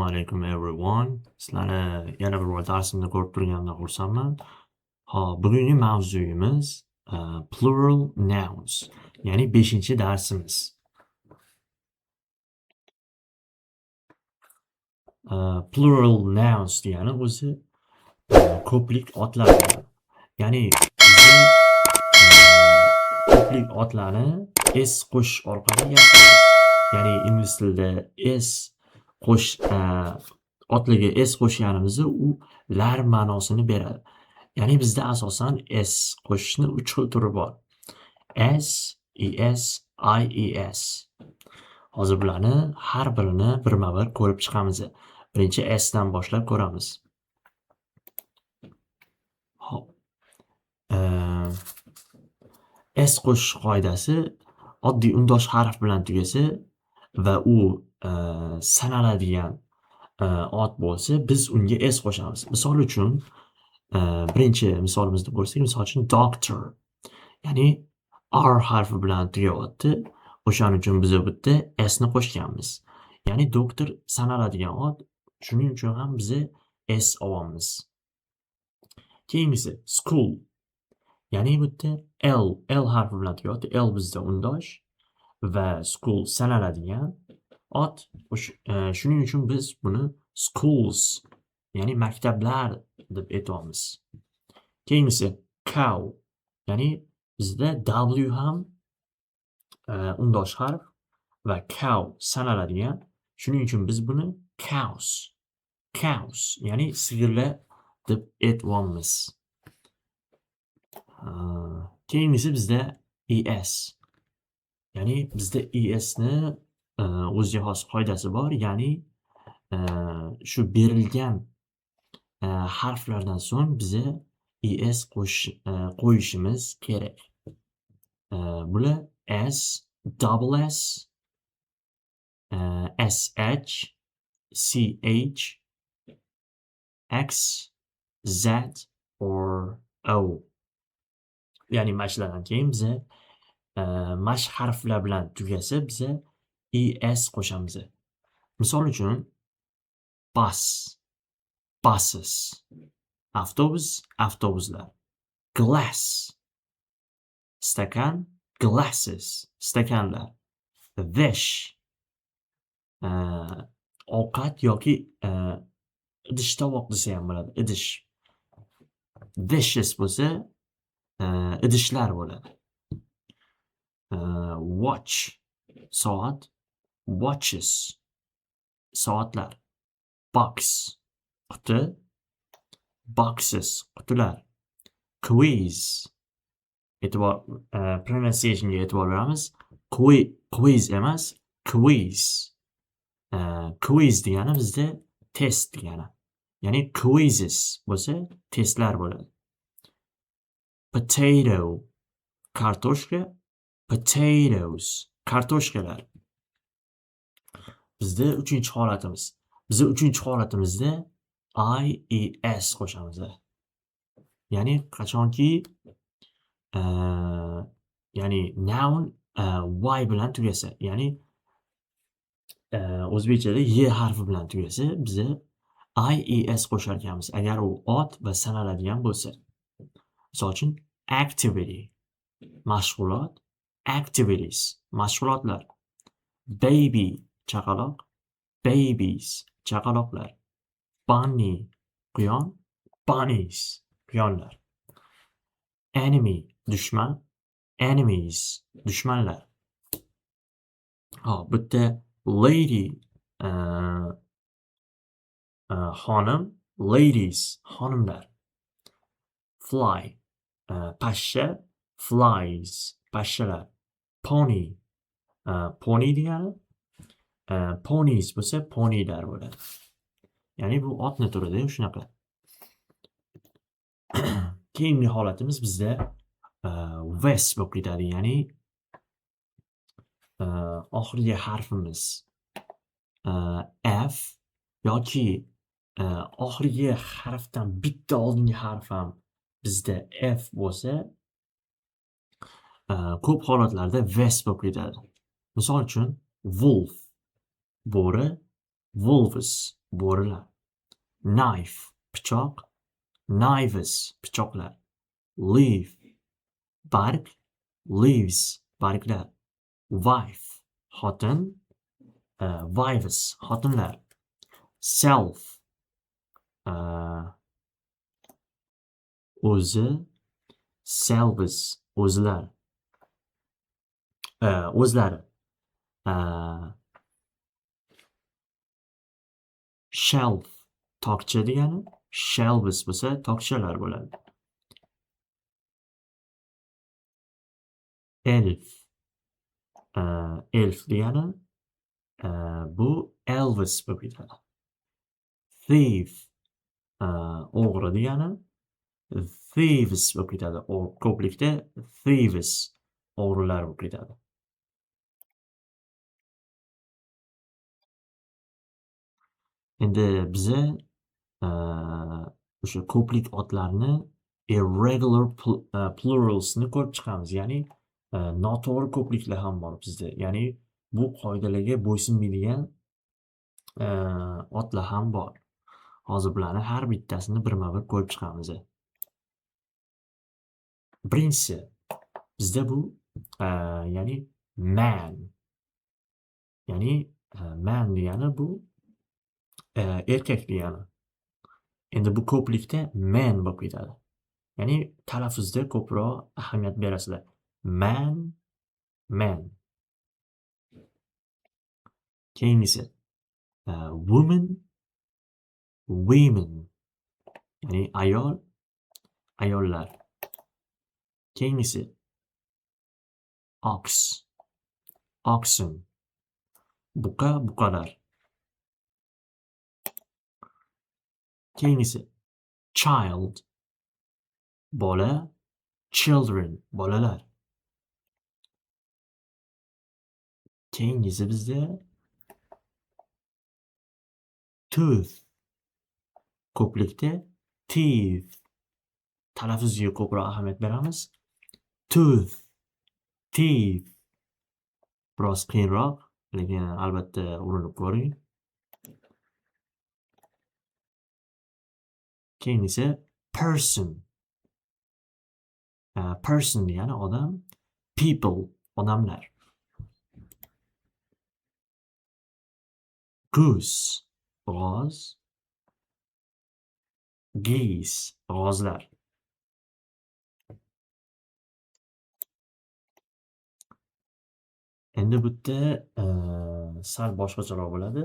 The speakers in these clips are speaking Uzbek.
Assalomu alaykum, everyone. Sizlarni yana bir bor darsimda ko'rib turganimdan xursandman. Hop, bugungi mavzuyimiz plural nouns, ya'ni 5-darsimiz. Plural nouns degani o'zi ko'plik otlar degani. Ya'ni bizni ko'plik otlarni s qo'shish orqali yasaymiz. Ya'ni ingliz tilida s qo'sh otlarga s qo'shganimizda u lar ma'nosini beradi. Ya'ni bizda asosan s qo'shishni 3 xil turi bor. S, es, ies. Hozir bularni har birini birma-bir ko'rib chiqamiz. Birinchi s dan boshlab ko'ramiz. Hop. S qo'shish qoidasi oddiy undosh harf bilan tugasa va u sanaladigan ot bo'lsa, biz unga s qo'shamiz. Misol uchun, birinchi misolimizni ko'rsak, misol uchun doctor, ya'ni r harfi bilan tugayapti. O'shaning uchun biz bu yerda s ni qo'shganmiz. Ya'ni doktor sanaladigan ot, shuning uchun ham biz s olyapmiz. Keyingisi school. Ya'ni bu yerda l harfi bilan tugayapti. L bizda undosh va school sanaladigan ot. Shuning uchun biz buni schools, ya'ni maktablar deb aytyapmiz. Keyingisi cow. Ya'ni bizda w ham undosh harf va cow sanaladigan. Shuning uchun biz buni cows, cows, ya'ni sigirlar deb aytyapmiz. Keyingisi bizda es. Ya'ni bizda es ni o'ziga xos qoidasi bor. Ya'ni shu berilgan harflardan so'ng biza es qo'yishimiz kerak. Bular s, double s, sh, ch, x, z or o. Ya'ni mana shulardan keyin biza mana shu harflar bilan tugasa, biza es qo'shamiz. Misol uchun bus, buses, avtobus, avtobuslar. Glass, stakan, glasses, stakanlar. Dish, ovqat yoki idish tovoq desa ham bo'ladi, idish. Dishes bo'lsa, idishlar bo'ladi. Watch, soat, watches, soatlar. Box, quti, boxes, qutilar. Quiz, e'tibor, pronunciationga e'tibor beramiz. Quiz emas, quiz. Quiz degani bizda test degani. Ya'ni quizzes bo'lsa testlar bo'ladi. Potato, kartoshka, potatoes, kartoshkalar. Bizda 3-holatimiz. Bizda 3-holatimizda ies qo'shamiz. Ya'ni qachonki ya'ni noun y bilan tugasa, ya'ni o'zbekchada y harfi bilan tugasa, biza ies qo'shar ekanmiz, agar u ot va sanaladigan bo'lsa. Misol uchun activity, mashg'ulot, activities, mashg'ulotlar. Baby, chaqaloq, babies, chaqaloqlar. Bunny, quyon, bunnies, quyonlar. Enemy, dushman, enemies, dushmanlar. Hop, bu yerda lady, xonim, ladies, xonimlar. Fly, pashsha, flies, pashshalar. Pony, pony degani, ponies bo'lsa poniylar bo'ladi. Ya'ni bu otni turida shunaqa. Keyingi holatimiz bizda ves bo'lib ketadi. Ya'ni oxirgi harfimiz f yoki oxirgi harfdan bitta oldingi harf ham bizda f bo'lsa, ko'p holatlarda ves bo'lib ketadi. Misol uchun wolf, bo'ri, Wolves, bo'rilar. Knife, pichoq. Knives, pichoqlar. Leaf, barg. Leaves, barglar. Wife, xotin. Wives, xotinlar. Self, o'zi. Selves, o'zlar. O'zlari. Shelf, tokcha degani. Shelves bo'lsa tokchalar bo'ladi. Elf, elf degani bu elves bo'lib ketadi. Thief, o'g'ri degani. Thieves bo'lib ketadi. Ko'plikda thieves, o'g'rilar bo'lib ketadi. Endi biza o'sha ko'plik otlarni irregular pluralsni ko'rib chiqamiz. Ya'ni noto'g'ri ko'pliklar ham bor bizda. Ya'ni bu qoidalarga bo'ysunmaydigan otlar ham bor. Hozir bularni har bittasini birma-bir ko'rib chiqamiz. Birinchisi bizda bu ya'ni man. Ya'ni man degani bu erkak degani. Endi bu ko'plikda men bo'lib ketadi. Ya'ni talaffuzda ko'proq ahamiyat berasizlar. Man, men. Keyingisi woman, women. Ya'ni ayol, ayollar. Keyingisi ox, oxen. Buqa, buqalar. Keyingisi child, bola, children, bolalar. Keyingisi bizda tooth, ko'plikda teeth. Talaffuzga ko'proq ahamiyat beramiz. Tooth, teeth. Biroz qiyinroq, lekin albatta urinib ko'ring. Keyingisi person. Person degani odam, people, odamlar. Goose, g'oz. Geese, g'ozlar. Endi bu yerda sal boshqacharoq bo'ladi.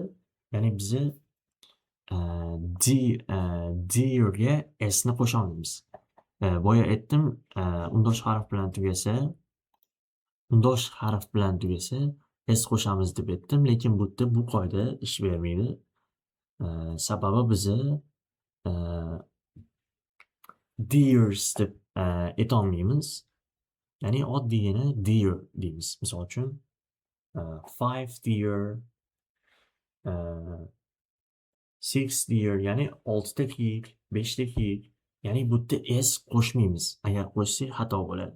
Ya'ni biza deerga s ni qo'sha olmaymiz. Boya aytdim, undosh harf bilan tugasa, undosh harf bilan tugasa s qo'shamiz deb aytdim, lekin bu yerda bu qoida ish bermaydi. Sababi biza deers deb aytolmaymiz. Ya'ni oddiygina deer deymiz. Misol uchun 5 deer, 6 deer, ya'ni 6 ta kiyik, 5 ta kiyik. Ya'ni bu yerda s qo'shmaymiz. Agar qo'shsak xato bo'ladi.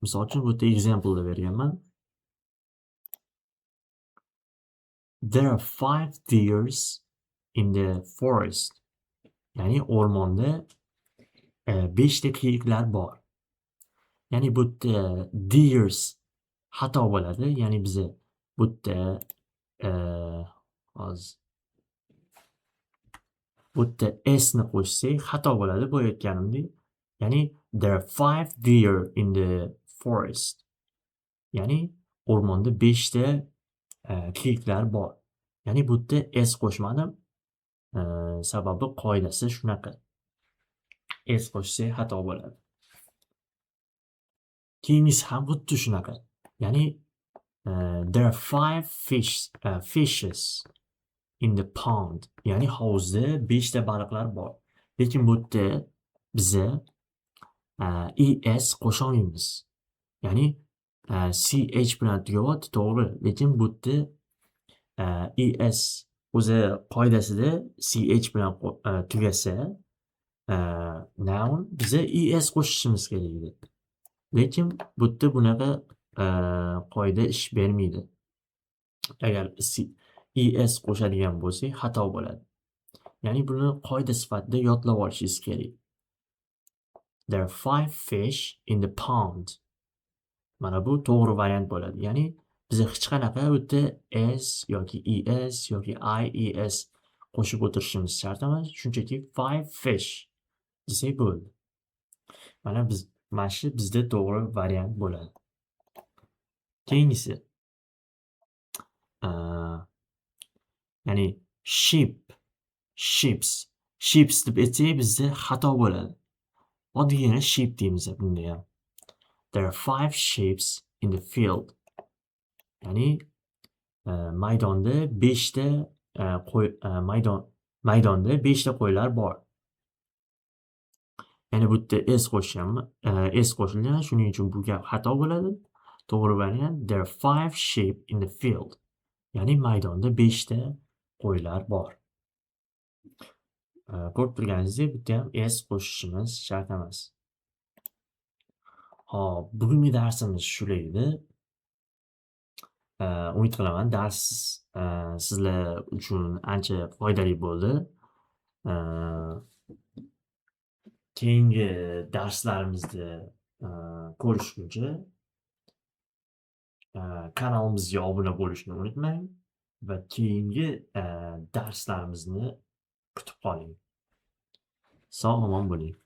Misol uchun bu yerda example berganman. There are 5 deers in the forest. Ya'ni o'rmonda 5 ta kiyiklar bor. Ya'ni bu yerda deers xato bo'ladi. Ya'ni biza bu yerda hozir bu yerda s ni qo'shsak xato bo'ladi, boya aytganimdek. Ya'ni there are 5 deer in the forest. Ya'ni o'rmonda 5 ta kiyiklar bor. Ya'ni bu yerda s qo'shmadim. Sababi qoidasi shunaqa. S qo'shsak xato bo'ladi. Keyingisi ham xuddi shunaqa. Ya'ni there are 5 fishes in the pond. Ya'ni hovuzda 5 ta baliqlar bor. Lekin bu yerda biza es qo'sha olmaymiz. Ya'ni ch bilan tugayapti, to'g'ri, lekin bu yerda es o'zi qoidasida ch bilan tugasa noun biza es qo'shishimiz kerak edi. Lekin bu yerda bunaqa qoida ish bermaydi. Agar es qo'shadigan bo'lsak, xato bo'ladi. Ya'ni buni qoida sifatida yodlab olishingiz kerak. There are five fish in the pond. Mana bu to'g'ri variant bo'ladi. Ya'ni biza hech qanaqa u yerda s yoki es yoki ies qo'shib o'tirishimiz shart emas. Shunchaki five fish desak bo'ldi. Mana biz mana shu bizda to'g'ri variant bo'ladi. Keyingisi. Ya'ni sheep, sheeps, sheeps deb aytsak, bizda xato bo'ladi. Oddiygina sheep deymiz bunda ham. There are five sheeps in the field. Ya'ni maydonda 5 ta qo'y, maydonda 5 ta qo'ylar bor. Ya'ni bu yerda s qo'shganmi? S qo'shilgan, shuning uchun bu gap xato bo'ladi. To'g'ri variant: There are five sheep in the field. Ya'ni maydonda 5 ta qo'ylar bor. Ko'rib turganingizdek, bu yerda ham s qo'shishimiz shart emas. Hop, bugungi darsimiz shular edi. Umid qilaman, dars sizlar uchun ancha foydali bo'ldi. Keyingi darslarimizda ko'rishguncha kanalimizga obuna bo'lishni unutmang va keyingi darslarimizni kutib qoling. Sog' omon bo'ling.